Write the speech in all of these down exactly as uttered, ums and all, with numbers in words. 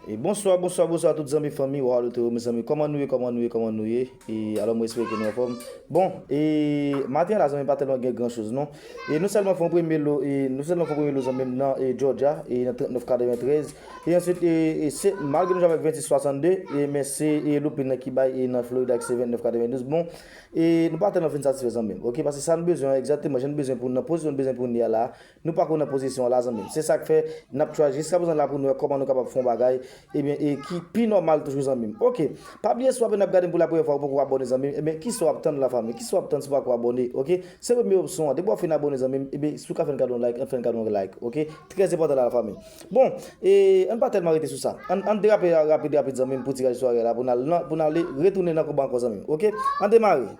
E bonswa, bonswa, bonswa tout zanmi, fanmi, wa, lotero, mezanmi. Kòman nou ye, kòman nou ye, kòman nou ye? E alò, mwen espere ke nou anfòm. Bon, e maten la, zanmi, pa tèlman gen gran choz, non. E nou sèlman fè yon premye lo, e nou sèlman fè yon premye lo, zanmi m, nan e Georgia, e nan trannèf katreventrèz. E answit, e, e se, malgre nou jwe avèk vennsis swasannde, e men se e Lupin nan ki bay, e nan Florida ki se vennèf katrevendouz. Bon, e nou pa tèlman fin satisfè, zanmi m, oke? Paske sa nou bezwen an, egzakteman, jan nou bezwen pou, nan pozisyon nou bezwen pou nou ye a la, nou pako nan pozisyon an la, zanmi m. Se sa k fè n ap try jiska prezan la pou nou wè kòman nou kapab fè yon bagay, ebyen, e ki pi nòmal toujou, zanmi m. Oke, pa bliye, si w apèn ap gade m pou la premyè fwa, ou poko abòne, zanmi m, ebyen, kisa w ap tann, la fanmi? Kisa w ap tann si w pako abòne, oke? Se premye opsyon an. Depi w ap fin abòne, zanmi m, ebyen, si w ka fè n kado yon like, ann fè n kado yon like, oke? Trè enpòtan la, la fanmi. Bon, e ann pa tèlman rete sou sa. Ann, ann derape rapid, rapid, zanmi m, pou tiraj sware la, pou n al nan, pou n ale retounen nan konba ankò, zanmi m, oke? Ann demare.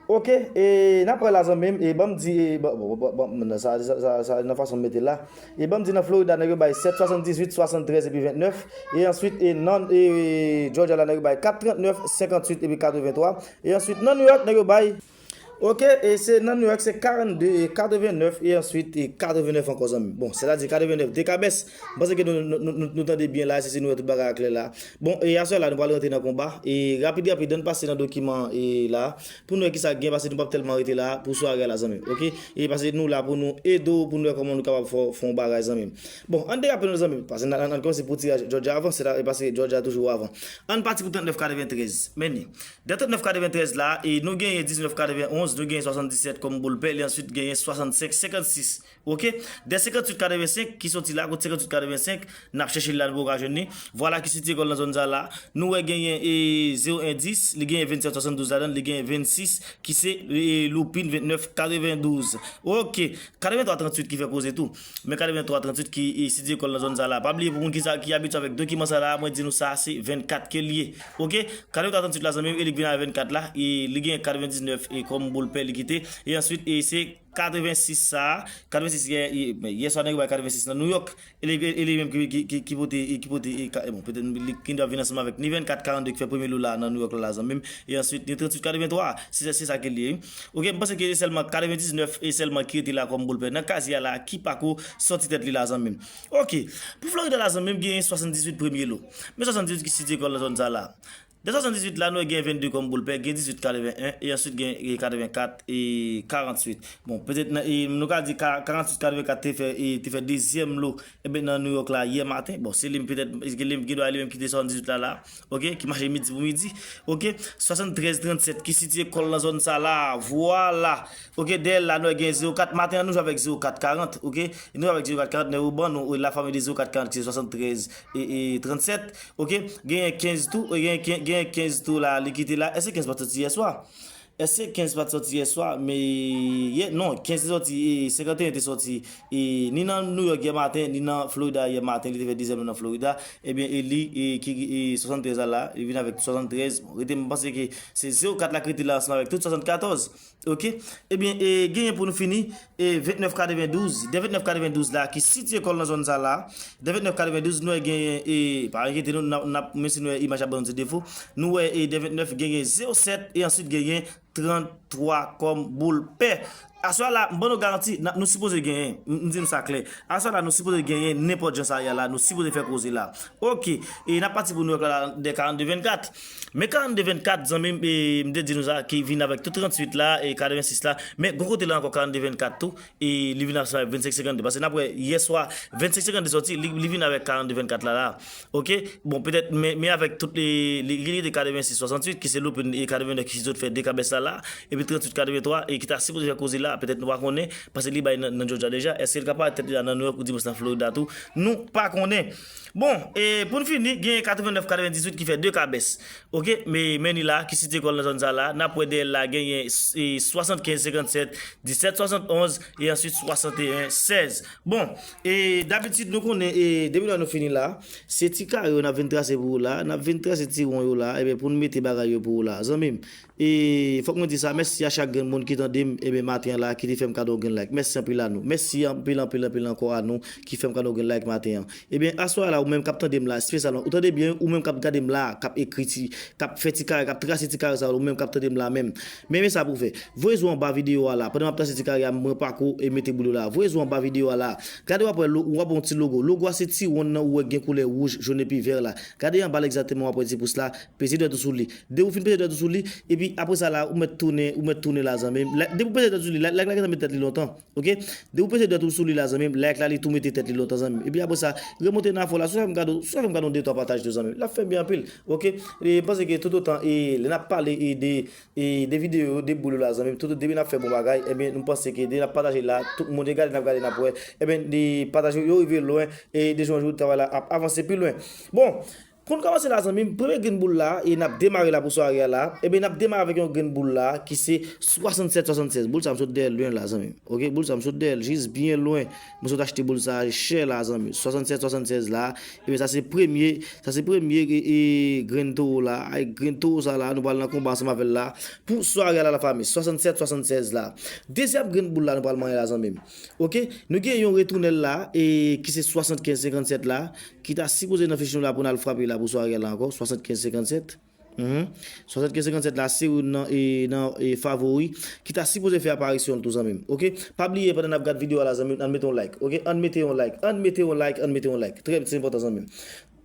Oke, e n ap pran la, zanmi m, e ban m di, e, bon, bon, bon, bon, bon, nan sa, sa, sa, sa, nan fason m mete la. E ban m di nan Florida, nèg yo bay sèt, swasanndizuit, swasanntrèz epi vennèf. E answit, e nan, e, e, Georgia la, nèg yo bay kat, trannèf, senkantuit epi katreventwa. E answit, nan New York, nèg yo bay, oke, e se nan New York, se karannde, e katrevennèf, e answit, e katrevennèf ankò, zanmi m. Bon, sètadi katrevennèf dekabès. M panse ke nou, nou, nou, nou, nou tande byen la, si, si nou wè tout bagay a klè la. Bon, e aswè la, nou pral rantre nan konba. E rapid, rapid, ann pase nan dokiman, e la, pou nou wè kisa k gen, paske nou p ap tèlman rete la pou sware a la, zanmi m, oke? E paske nou la pou nou ede w, pou nou wè kòman nou kapab fè, fè yon bagay, zanmi m. Bon, ann derape nou, zanmi m, paske n a, n a, n a kòmanse pou tiraj Georgia avan, se la, e paske Georgia toujou avan. Ann pati pou trannèf katreventrèz. Men ni. De trannèf katreventrèz la, e nou genyen diznèf katrevenonz, nou genyen swasanndisèt kòm boul pè, e answit genyen swasannsenk senkannsis. Oke? De senkantuit katrevensenk ki soti la, kot senkantuit katrevensenk, n ap chèche l la, nou poko ka jwenn li. Vwala ki sitiye kò l nan zòn sa la. Nou wè genyen, e, zewo en dis, li genyen vennsèt swasanndouz ladan l, li genyen vennsis, ki se, e, Lupin vennèf katrevendouz. Oke, katreventwa tranntuit ki fè koze tou. Men katreventwa tranntuit ki, e, sitiye kò l nan zòn sa la. Pa bliye pou moun ki sa, ki abitye avèk dokiman sa la, mwen di nou sa, se vennkat ke l ye. Oke? Katreventwa tranntuit la, zanmi m, e li k vin avèk vennkat la, e li genyen katrevendiznèf, e kòm boul pè li kite. E answit, e se katrevensis sa a, katrevensis yè, yè, yè swa nèg yo bay katrevensis nan New York, e li, e li menm ki, ki, ki, ki pote, e ki pote, e ka, e bon, petèt li, li gendwa vin ansanm avèk ni vennkat karannde ki fè premye lo la nan New York la, la zanmi m, e answit ni tranntuit katrevenntwa, se, se sa ke li ye. Oke, m panse ke se sèlman katrevendiznèf e sèlman ki rete la kòm boul pè nan kazye a la, ki pako sòti tèt li la, zanmi m. Oke, pou Florida la, zanmi m, genyen swasanndizuit premye lo. Men swasanndizuit ki sitiye kò l nan zòn sa la. De swasanndizuit la, nou gen vennde kòm boul pè, gen dizuit katreven en, e answit gen, e katrevenkat e karanntuit. Bon, petèt nan, e nou ka di ka, karanntuit katrevenkat te fè, e te fè dezyèm lo, ebyen nan New York la, yè maten. Bon, se li menm petèt, e li menm ki dwa li menm ki te swasanndizuit la, la, oke, ki mache midi pou midi, oke, swasanntrèz trannsèt ki sitiye kò l nan zòn sa la, vwala, oke, dèyè l la, nou gen zewo kat, maten an, nou jwe avèk zewo kat karant, oke, nou jwe avèk zewo kat karant, nèg yo ban nou, e, lafanmi de zewo kat karant ki se swasanntrèz e, e trannsèt, oke, genyen kenz tou, e genyen ken-, genyen kenz tou la, li kite la. Èske kenz pa t sòti yè swa? Èske kenz pa t sòti yè swa? Men, yè, non, kenz te sòti, e, senkanteyen te sòti, e, ni nan New York yè maten, ni nan Florida yè maten, li te fè dezyèm nan Florida. Ebyen, e li, e, ki, e, swasanntrèz la, la, li vin avèk swasanntrèz. Bon, rete, m panse ke se zewo kat la ki rete la ansanm avèk tout swasannkatòz. Oke? Ebyen, e, genyen pou nou fini, e, vennèf katrevendouz. De vennèf katrevendouz la, ki sitiye kò l nan zòn sa la. De vennèf katrevendouz, nou wè genyen, e, pa enkyete nou, n ap, n ap, menm si nou wè imaj ap ban nou ti defo, nou wè, e, de vennèf genyen zewo sèt, e answit genyen tranntwa kòm boul pè. Aswè la, m ban nou garanti, n ap, nou sipoze genyen. M, m di nou sa klè. Aswè la, nou sipoze genyen nenpòt jan sa ye a la, nou sipoze fè koze la. Oke, e n ap pati pou New York la, de karannde vennkat. Men karannde vennkat, zanmi m, e, m te di nou sa, ki vin avèk tout tranntuit la, e katrevensis la. Men gon kote la ankò karannde vennkat tou, e li vin avèk vennsenk senkannde. Paske n ap wè, yè swa, vennsenk senkannde sòti, li, li vin avèk karannde vennkat la, la. Oke? Bon, petèt, men, men avèk tout li, li, li rete katrevensis swasanntuit, ki se Lupin e katrevennèf ki sot fè dekabès la, la. Epi tranntuit katreventwa, e ki ta sipoze fè koze la, petèt nou pa konnen, paske li bay nan, nan Georgia deja. Èske l ka parèt tèt li la nan New York ou dimanch nan Florida tou? Nou pa konnen. Bon, e pou n fini, gen katrevennèf katrevendizuit ki fè dekabès. Oke, men, men ni la, ki sitiye kò l nan zòn sa la, n ap wè dèyè l la, genyen, e, swasannkenz senkannsèt, disèt swasannonz, e answit swasanteyen sèz. Bon, e dabitid nou konnen, e depi lè nou fini la, se ti kare yo n ap vin trase pou ou la, n ap vin trase ti won yo la, ebyen pou n mete bagay yo pou ou la, zanmi m. E fòk mwen di sa, mèsi a chak grenn moun ki tande m, ebyen maten an la, ki te fè m kado yon grenn like. Mèsi anpil a nou. Mèsi anpil, anpil, anpil ankò a nou ki fè m kado yon grenn like maten an. Ebyen, aswè a la, Ou menm k ap tande m la, espesyalman, ou tande byen, ou menm k ap gade m la, k ap ekri ti, k ap fè ti kare, k ap trase ti kare sa yo, ou menm k ap tande m la menm. Men, men sa pou fè. Voye zo anba videyo a la. Pandan m ap trase ti kare a, m pran pako e mete boul yo la. Voye zo anba videyo a la. Gade, w ap wè, lo- w ap wè yon ti logo. Logo a se ti wonn nan ou wè gen koulè wouj, jòn epi vè la. Gade anba l egzakteman, w ap wè ti pous la. Peze dwèt ou sou li. Depi ou fin peze dwèt ou sou li, epi apre sa la, ou mèt tounen, ou mèt tounen la, zanmi m. Depi ou peze dwèt ou sou li, like la gentan mete tèt li lontan. Ok? Depi ou peze dwèt ou sou li la, zanmi m, like la, li tou mete tèt li lontan, zanmi m. Epi apre sa, remonte nan afò la, sou fè m gade, sou fè m gade yon de twa pataj tou, zanmi m. L ap fè m byen anpil. Ok? E m panse ke toutotan, e lè n ap pale, e de, e de videyo, de boul yo la, zanmi m, tout, depi n ap fè bon bagay, ebyen, m panse ke depi n ap pataje la, tout moun e gade, n ap gade, n ap wè. Ebyen, de pataj yo, yo rive lwen, e de jou an jou, travay la ap avanse pi lwen. Bon, pou n kòmanse la, zanmi m, premye grenn boul la, e n ap demare la pou sware a la. Ebyen, n ap demare avèk yon grenn boul la, ki se swasannsèt swasannsèz. Boul sa m sot dèyè l lwen la, zanmi m. Ok, boul sa m sot dèyè l jis byen lwen. Mwen sot achte boul sa chè la, zanmi m. Swasannsèt swasannsèz la. Ebyen, sa se premye, sa se premye, e, e, grenn towo la. Ay, grenn towo sa la, nou pral nan konba ansanm avè l la. Pou sware a la, lafanmi, swasannsèt swasannsèz la. Dezyèm grenn boul la, nou pral manyen la, zanmi m. Ok, nou gen yon retounèl la, e, ki se swasankenz senkannsèt la, ki ta sipoze nan fich nou la pou n al frape la pou sware a la ankò, swasankenz senkannsèt. Mhm. Swasankenz senkannsèt la, se youn nan, e, nan, e, favori, ki ta sipoze fè aparisyon l tou, zanmi m. Ok? Pa bliye, pandan n ap gad videyo a la, zanmi m, ann mete yon like. Ok? Ann mete yon like. Ann mete yon like. Ann mete yon like. Trè, se enpòtan, zanmi m.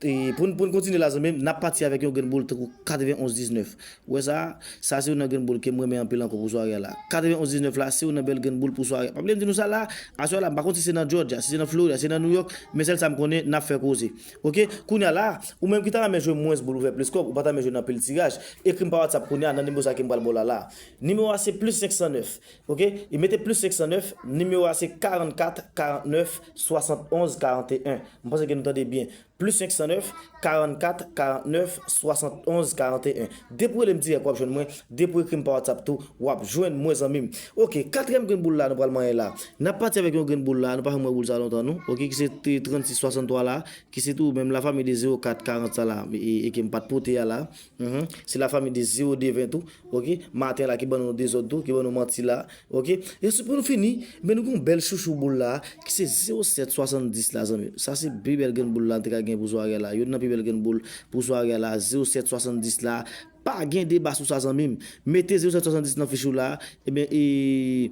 E pou n, pou n kontinye la, zanmi m, n ap pati avèk yon grenn boul tankou katrevenn onz diznèf. Ou wè sa? Sa se youn nan grenn boul ke m renmen anpil ankò pou sware a la. Katrevenn onz diznèf la, se youn nan bèl grenn boul pou sware a. Pa bliye m di nou sa la, aswè la, m pa konn si se nan Georgia, si se nan Florida, si se nan New York, men sèl sa m konnen, n ap fè koze. Ok? Kounye a la, ou menm ki ta renmen jwe mwens boul pou fè plis kòb, ou pa ta renmen jwe nan pil tiraj, ekri m pa WhatsApp kounye a nan nimewo sa ke m pral ba w la la. Nimewo a se plis senk san nèf. Ok? E mete plis senk san nèf, nimewo a se karannkat karannèf swasannonz karanteyen. M panse ke nou tande byen. Plis senk san nèf, karannkat karannèf swasannonz karanteyen. Depi w rele m dirèk, w ap jwenn mwen. Depi w ekri m pa WhatsApp tou, w ap jwenn mwen, zanmi m. Ok, katriyèm grenn boul la, nou pral manyen la. N ap pati avèk yon grenn boul la, nou pa janm wè boul sa lontan, non. Ok, ki se trannsis swasanntwa la, ki se tou menm lafanmi de zewo kat karant sa la, e, e ke m pa t pote a la. Mhm. Se lafanmi de zewo de ven tou. Ok? Maten la ki ban nou dezòd tou, ki ban nou manti la. Ok? E si pou nou fini, men nou gen yon bèl chouchou boul la, ki se zewo sèt swasanndis la, zanmi. Sa se pi bèl grenn boul la, n te ka gen pou sware a la. Youn nan pi bèl grenn boul pou sware a la, zewo sèt swasanndis la. Pa gen deba sou sa, zanmi m. Mete zewo sèt swasanndis nan fich ou la. Ebyen, e,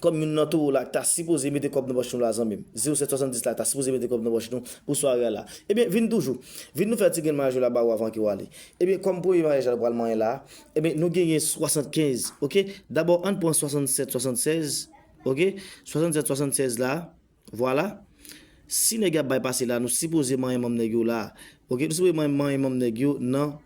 kòm youn nan towo la ki ta sipoze mete kòb nan pòch nou la, zanmi m. Zewo sèt swasanndis la ta sipoze mete kòb nan pòch nou pou sware a la. Ebyen, vin toujou. Vin nou fè ti grenn maryaj yo la ba ou avan ke w ale. Ebyen, kòm premye maryaj la nou pral manyen la, ebyen, nou genyen swasannkenz, ok? Dabò, ann pran swasannsèt swasannsèz, ok? Swasannsèt swasannsèz la, vwala. Si nèg y ap bay pase la, nou sipoze manyen manm nèg yo la, ok? Nou sipoze manyen, manyen manm nèg yo nan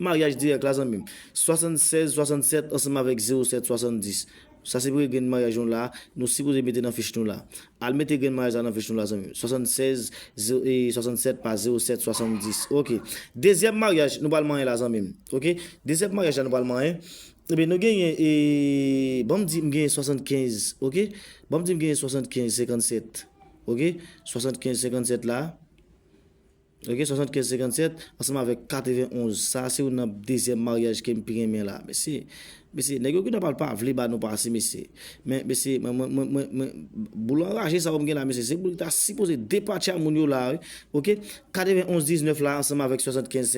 maryaj dirèk la, zanmi m. Swasannsèz swasannsèt ansanm avèk zewo sèt swasanndis. Sa se premye grenn maryaj nou la, nou sipoze mete nan fich nou la. Al mete grenn maryaj la nan fich nou la, zanmi m. Swasannsèz, zewo, e, swasannsèt pa zewo sèt swasanndis. Ok. Dezyèm maryaj nou pral manyen la, zanmi m. Ok. Dezyèm maryaj la nou pral manyen. Ebyen, nou genyen, e, ban m di m genyen swasannkenz, ok? Ban m di m genyen swasannkenz senkannsèt, ok? Swasannkenz senkannsèt la. Ok, swasannkenz senkannsèt ansanm avèk katrevenn onz. Sa se youn nan dezyèm maryaj ke m pi renmen la. Mesye, mesye, nèg yo ki nòmal pa vle ba nou pase, mesye. Men, mesye, mwen, mwen, mwen, mwen, mwen, boul anraje sa yo m gen la, mesye. Se boul ki ta sipoze depatcha moun yo la, wi. Ok, katrevenn onz diznèf la, ansanm avèk swasannkenz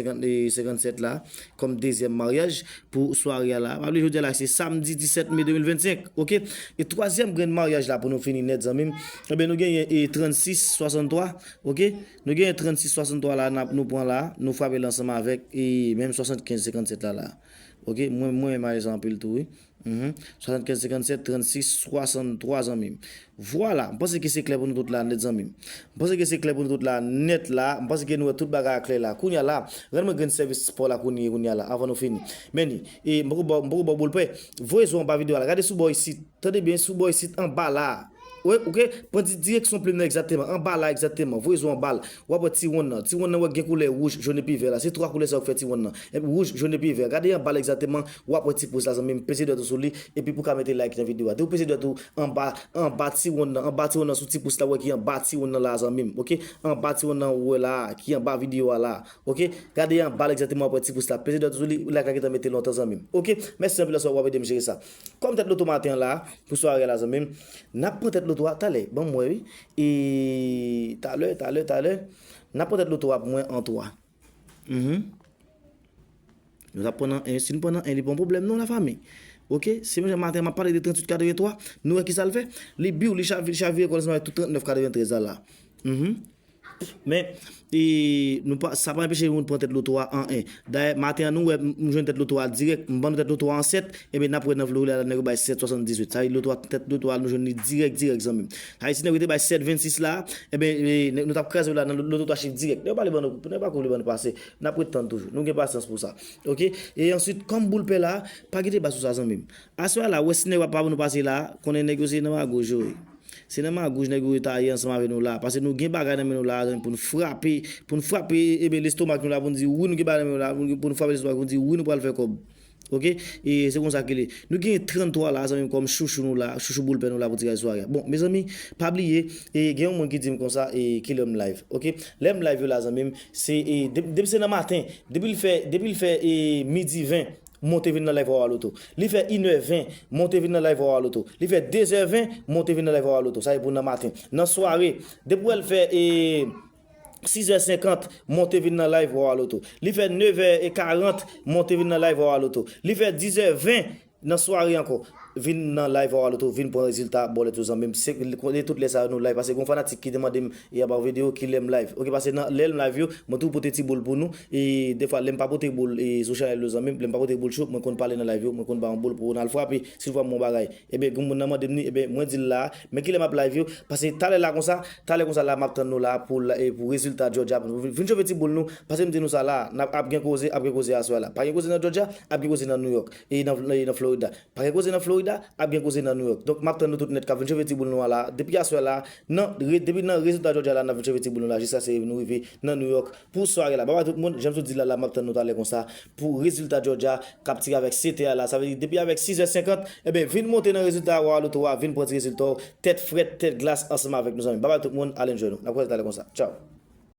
senkannsèt la, kòm dezyèm maryaj pou sware a la. Pa bliye, jodi a la, se samdi disèt me de mil vennsenk, ok? E twazyèm grenn maryaj la pou nou fini nèt, zanmi m. Ebyen, nou genyen, e, trannsis swasanntwa, ok? Nou genyen trannsis swasanntwa la, n ap, nou pran la, nou frape l ansanm avèk, e, menm swasannkenz senkannsèt la, la. Ok, mwen, mwen renmen maryaj sa anpil tou, wi. Mhm. Swasannkenz senkannsèt, trannsis swasanntwa, zanmi m. Vwala, m panse ke se klè pou nou tout la nèt, zanmi m. M panse ke se klè pou nou tout la nèt la. M panse ke nou wè tout bagay a klè la. Kounye a la, rann mwen grenn sèvis pa w la kounye, kounye a la, avan nou fini. Men ni, e, m poko ba w, m poko ba w boul pè. Voye zo anba videyo a la. Gade sou bò isit. Tande byen, sou bò isit anba la. Wi, ok? Pran di-, direksyon plim nan egzakteman. Anba la egzakteman. Voye zo anba l. W ap wè ti wonn nan. Ti wonn nan w ap gen koulè wouj, jòn epi vè la. Se twa koulè sa yo k fè ti wonn nan. Epi wouj, jòn epi vè. Gade anba l egzakteman. W ap wè ti pous la, zanmi m. Peze dwèt ou sou li. Epi pou w ka mete like nan videyo a. Depi w peze dwèt ou anba, anba ti wonn nan. Anba ti wonn nan sou ti pous la, w wè ki anba ti wonn nan la, zanmi m. Ok? Anba ti wonn nan, w wè la, ki anba videyo a la. Ok? Gade anba l egzakteman, w ap wè ti pous la. Peze dwèt ou sou li, like la gentan mete lontan, zanmi m. Ok? Mèsi anpil, w ap ede m jere sa. Kòm tèt loto maten an la, pou sware a la, zanmi m, n ap pran tèt loto a talè, ban m wè wi. E talè, talè, talè. N ap pran tèt loto a pou mwen an twa. Mhm. Nou t ap pran nan en, si nou pran nan en, li pa yon pwoblèm non, lafanmi. Ok, se menm jan maten an, m ap pale de tranntuit katrevenntwa, nou wè ki sa l fè? Li biw, li chavi-, li chavire kò l ansanm avèk tout trannèf katreventrèz la la. Mhm. Men, e, nou pa, sa pa anpeche moun pran tèt loto a an en. Dayè, maten an, nou wè, m, m jwenn tèt loto a dirèk, m ban nou tèt loto a an sèt, ebyen, n ap wè nan Florida la, nèg yo bay sèt swasanndizuit. Sa vle di loto a, tèt loto a, nou jwenn li dirèk, dirèk, zanmi m. Sa vle di, si nèg yo te bay sèt vennsis la, ebyen, e, nou t ap kraze yo la nan loto twa chif dirèk. Nèg yo pa vle ban nou, nèg yo pa vle ban nou pase. N ap ret tann toujou. Nou gen pasyans pou sa. Ok? E answit, kòm boul pè la, pa gen deba sou sa, zanmi m. Aswè a la, ou wè si nèg yo ap pa ban nou pase la, konnen nèg yo se nan magouj yo ye. Se nan magouj nèg yo taye ansanm avèk nou la. Paske nou gen bagay nan men nou la, zanmi, pou n frape, pou n frape, e, ebyen, lestomak nou la, pou n di, wi, nou gen bagay nan men nou la, pou n, pou n frape lestomak, pou n di, wi, nou pral fè kòb. Ok? E se konsa ke li. Nou gen tranntwa la, zanmi m, kòm chouchou nou la, chouchou boul pè nou la pou tiraj sware a. Bon, mezanmi, pa bliye, e gen yon moun ki di m konsa, e kilè m live. Ok? Lè m live yo la, zanmi m, se, e, de-, depi se nan maten, depi l fè, depi l fè, e, midi ven, monte vin nan live Wawa Loto. Li fè inè ven, monte vin nan live Wawa Loto. Li fè dezè ven, monte vin nan live Wawa Loto. Sa e pou nan maten. Nan sware, depi w wè l fè, e, sizè senkant, monte vin nan live Wawa Loto. Li fè nevè e karant, monte vin nan live Wawa Loto. Li fè dizè ven nan sware ankò. Vin nan live Wawa Loto, vin pran rezilta bòlèt yo, zanmi m. Se, se tout lè sa yo nou live. Paske gon fanatik ki te mande m, e, anba yon videyo, kilè m live. Ok, paske nan, lè m live yo, mwen toujou pote ti boul pou nou. E defwa, lè m pa pote boul, e, sou chanèl yo, zanmi m, lè m pa pote boul cho, mwen konn pale nan live yo, mwen konn ba yon boul pou n al frape. Si w fè m yon bagay, ebyen, gon moun nan mande m ni, ebyen, mwen di l la, men kilè m ap live yo, paske talè la konsa, talè konsa la, m ap tann nou la pou, e, pou rezilta Georgia. Vin, vin chove ti boul nou, paske m di nou sa la, n ap, ap gen koze, ap gen koze aswè la. Pa gen koze nan Georgia, ap gen koze nan New York, e nan, e nan Florida. Pa gen koze nan Florida, ap gen koze nan New York. Donk, m ap tann nou tout nèt k ap vin chove ti boul nou an la. Depi aswè la, nan, re-, depi nan rezilta Georgia la, n ap vin chove ti boul nou la, jiskaske nou rive nan New York pou sware la. Babay tout moun, jan m sot di l la, la, m ap tann nou talè konsa pou rezilta Georgia k ap tire avèk sete a la. Sa vle di, depi avèk sizè senkant, ebyen, vin monte nan rezilta Wawa Loto a, vin pran ti rezilta w, tèt frèt, tèt glas, ansanm avèk nou, zanmi. Babay tout moun, al enjoy nou. N ap kwaze talè konsa. Tchaw.